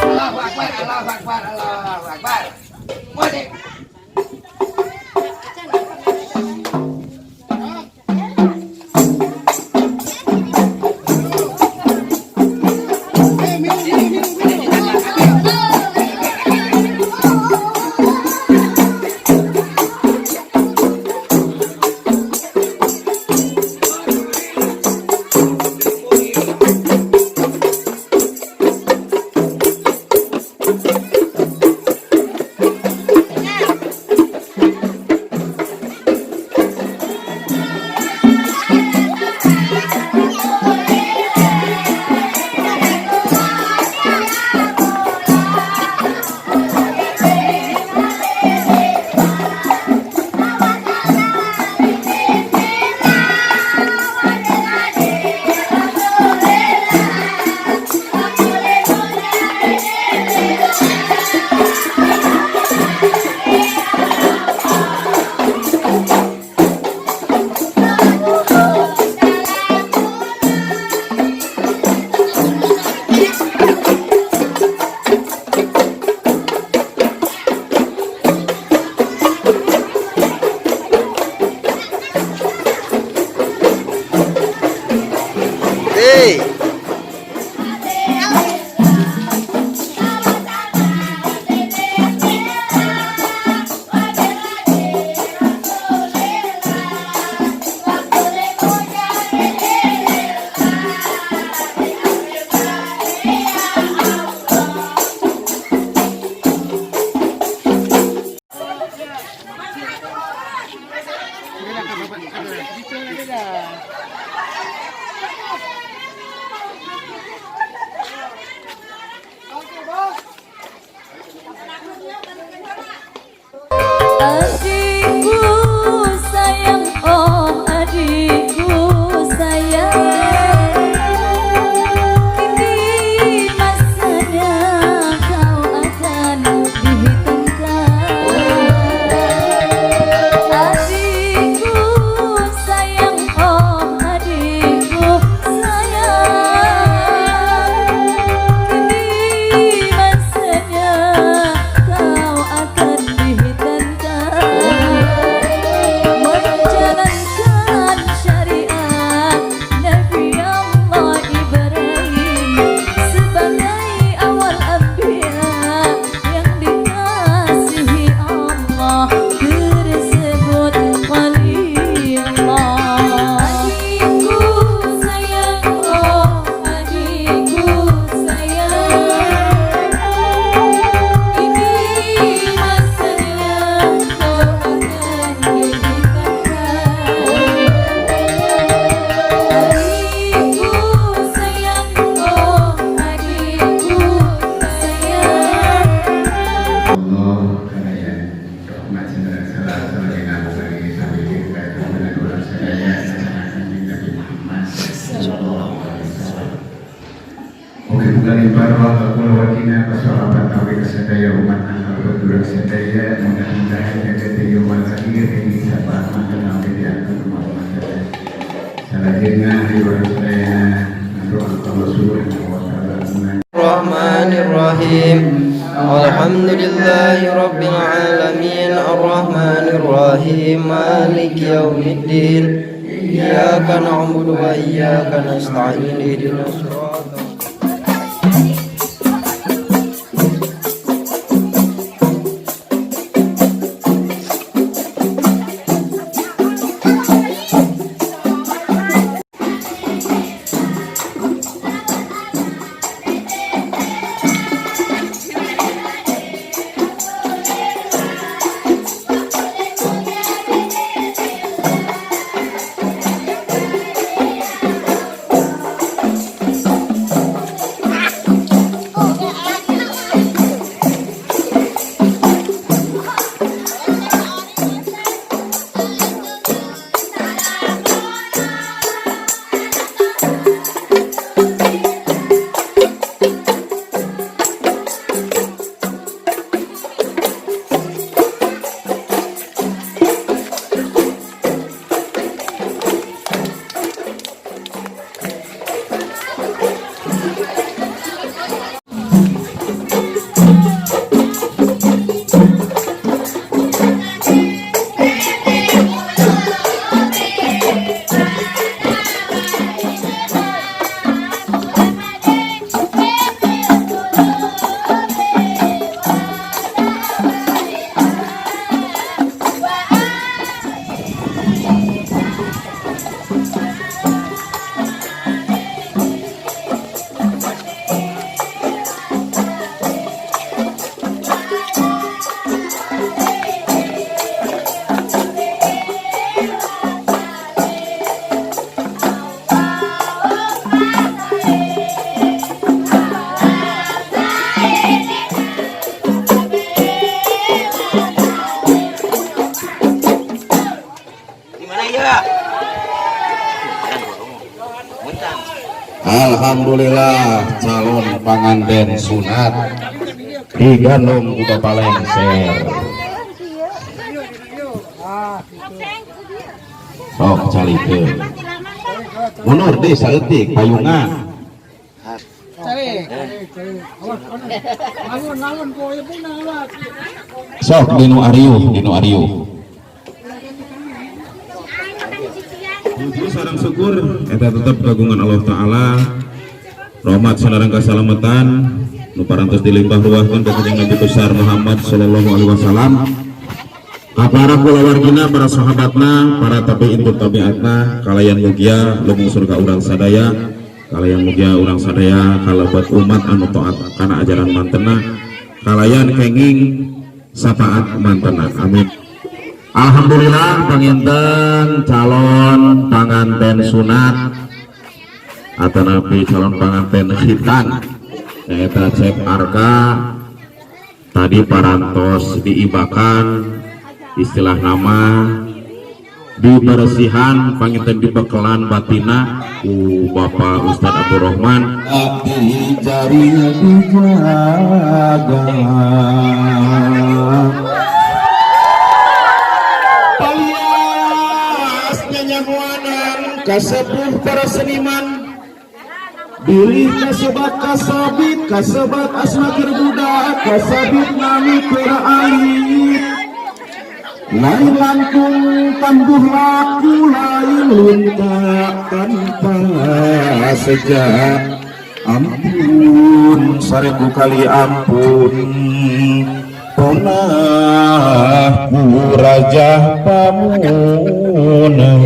Allahu Akbar, Allahu Akbar, Allahu Akbar. Mudik. Hey. Adikku sayang, oh adikku sayang, kini masanya kau akan dihitungkan. Adikku sayang, oh adikku sayang, kini masanya kau akan dihitungkan. Menjalankan syariat Nabi Allah Ibrahim sebagai awal anbiya yang dikasihi Allah, tersebut Khalilullah. Adikku sayang, oh adikku sayang, ini masanya kau akan dihitungkan. Adikku sayang, oh adikku sayang. Allah kalian rahmat salah salah sampai kita dengan urang sadaya Kanjeng Nabi Muhammad sallallahu alaihi wasallam. Oke, bukan ibadah kula wargina kasahabat awi kasadaya umat anu urang sadaya, mudah-mudahan jaga di yaumul akhir ini syafaat mantan awi di antara umat sadaya. Salajengna urang sadaya doa Allah Subhanahu wa taala. الرحمن الرحيم، الحمد لله رب العالمين. الرحمن الرحيم مالك يوم الدين إياك نعبد وإياك نستعين اهدنا الصراط. Di mana ya? Alhamdulillah, calon panganten sunat digandong ku Bapak lengser. Sok calikeun, mundur deh saeutik payungan. Sok dinu ariuh, dinu ariuh. Puji sareng syukur eta tetep kagungan Allah Ta'ala, rahmat sareng kasalamatan nu parantos dilimpah ruahkeun ka Kanjeng Nabi besar Muhammad sallallahu alaihi wasallam, ka para kulawargina, para sahabatna, para tabi'in tur tabiatna, kalayan mugia lumungsur ka urang sadaya, kalayan mugia urang sadaya kalebet umat anu taat kana ajaran mantena, kalayan kenging syafaat mantena, amin. Alhamdulillah, panginten calon panganten sunat atanapi calon panganten khitan nyaeta Cep Arka tadi parantos diibakan, istilah nama dibersihan, panginten dibekelan batina ku Bapak Ustadz Abdurrahman. Abdi jarinya dijaga. Palias nyanyahuanan kasepuh para seniman. Bilih kasebat kasabit, kasebat asma keur budak, kasabit nami keur alit. Lain langkung tangguh laku, lain lunta tanpa sejak. Ampun 1000 kali ampun, Tonah ku Raja Pamunang.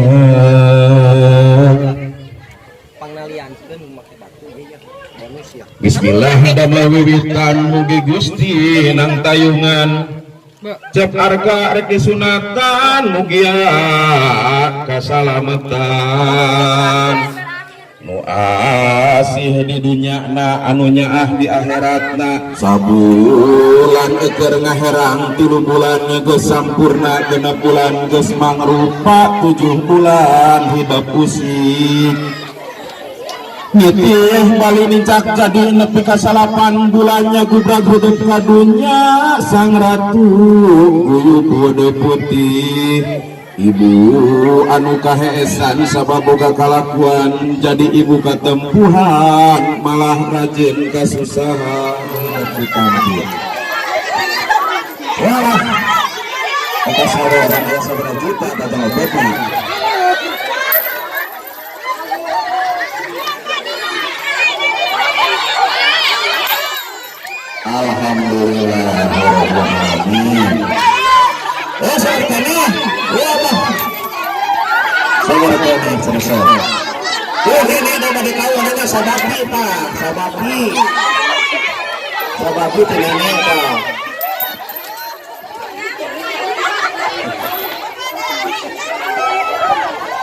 Pangnaliankeun make batu ya bonus ya. Bismillah damel wiwitan, mugi Gusti nang tayungan. Cep Arka rek disunatan, mugia kasalamatan. Nu asih di dunya na, anu nyaah di akhiratna. Sabulan eker ngaherang, 3 bulan geus sampurna, 6 bulan geus mangrupa, 7 bulan hidep usik. Nitih bali nincak jadi nepi ka 9 bulannya gubrak hudep ka dunya sang ratu guyub hudep putih. Ibu anu kaheesan sabab boga kalakuan, jadi ibu katempuhan malah rajin kasusahan ditampi. Walah. Eta saweran aya sabaraha juta datang OPP. Alhamdulillah rabbil alamin. Oh, saya kena. Ya Allah. Saya kena selesai. Oh, ini ada pada kau ada sabaki Pak, sabaki. Sabaki teh nenek Pak.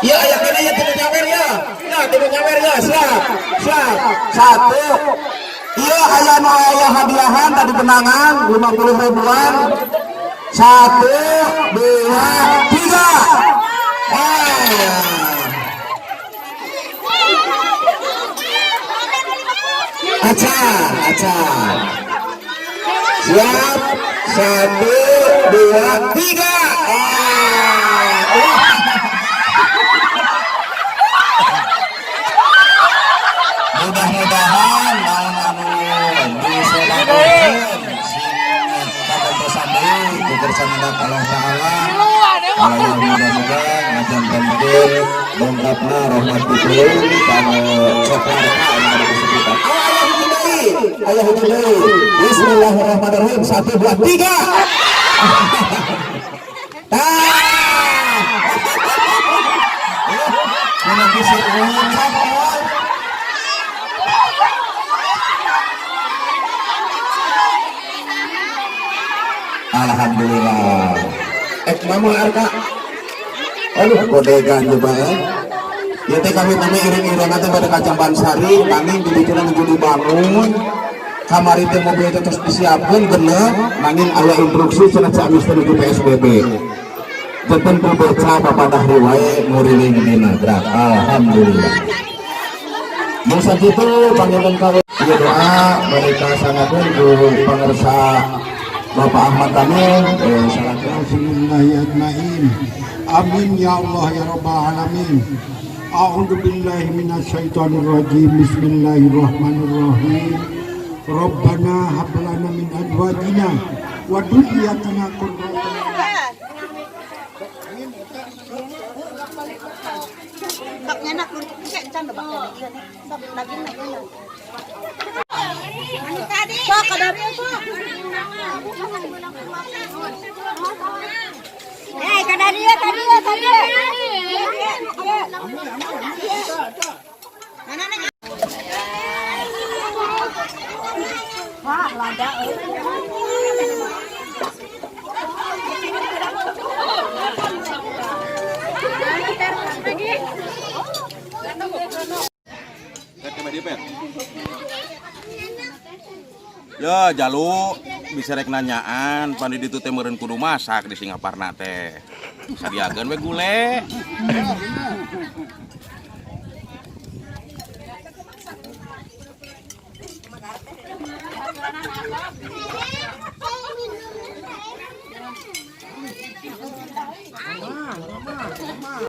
Ya, ya kena ya tidak nyawer ya. Ya, tidak nyawer ya. Siap. Siap. Satu. Iya, aya nu aya hadiahan tadi kenangan 50 ribuan. 1, 2, 3. Ah. Aca, aca. Siap. 1, 2, 3. Ah. Mudah-mudahan naon anu disodaqohkeun sing kagentosan deui ku kersana Allah Ta'ala. Allah mudah-mudahan ngajantenkeun lengkapna rahmat putri kanu cokarta anu ada kesebutan. Aya hiji deui, aya hiji deui. Bismillahirrahmanirrahim. 1, 2, 3. Tah. Menanti si ucap. Alhamdulillah. Mamu Arka. Aduh, kodegan juga ya. Ya teh kami tadi iring-iringan teh pada kacang bansari, nanging di ditu nuju dibangun. Kamari teh mobil teh terus disiapkeun genep, nanging aya instruksi cenah Ciamis teh nuju PSBB. Janten ku beca papadah wae nguriling dina gerak. Alhamdulillah. Mung sakitu panginten kawe ieu doa mereka sangatun ku pangersa Bapak Ahmad Tamim, salah. Bismillahirrahmanirrahim. Amin ya Allah ya Rabbal alamin. A'udzu billahi minasyaitonir rajim. Bismillahirrahmanirrahim. Rabbana hab lana min azwajina wa dzurriyyatina qurrata. Sok nyenak kayak can lebak ieu nih. Sok daging na ieu. Anu tadi. Sok kada sok. Eh, kada dia, kada dia, kada. Mana nih? Wah, lada euy. Ya jalu bisa rek nanyaan pan di ditu teh meureun kudu masak di Singaparna teh. Sadiakeun we gule.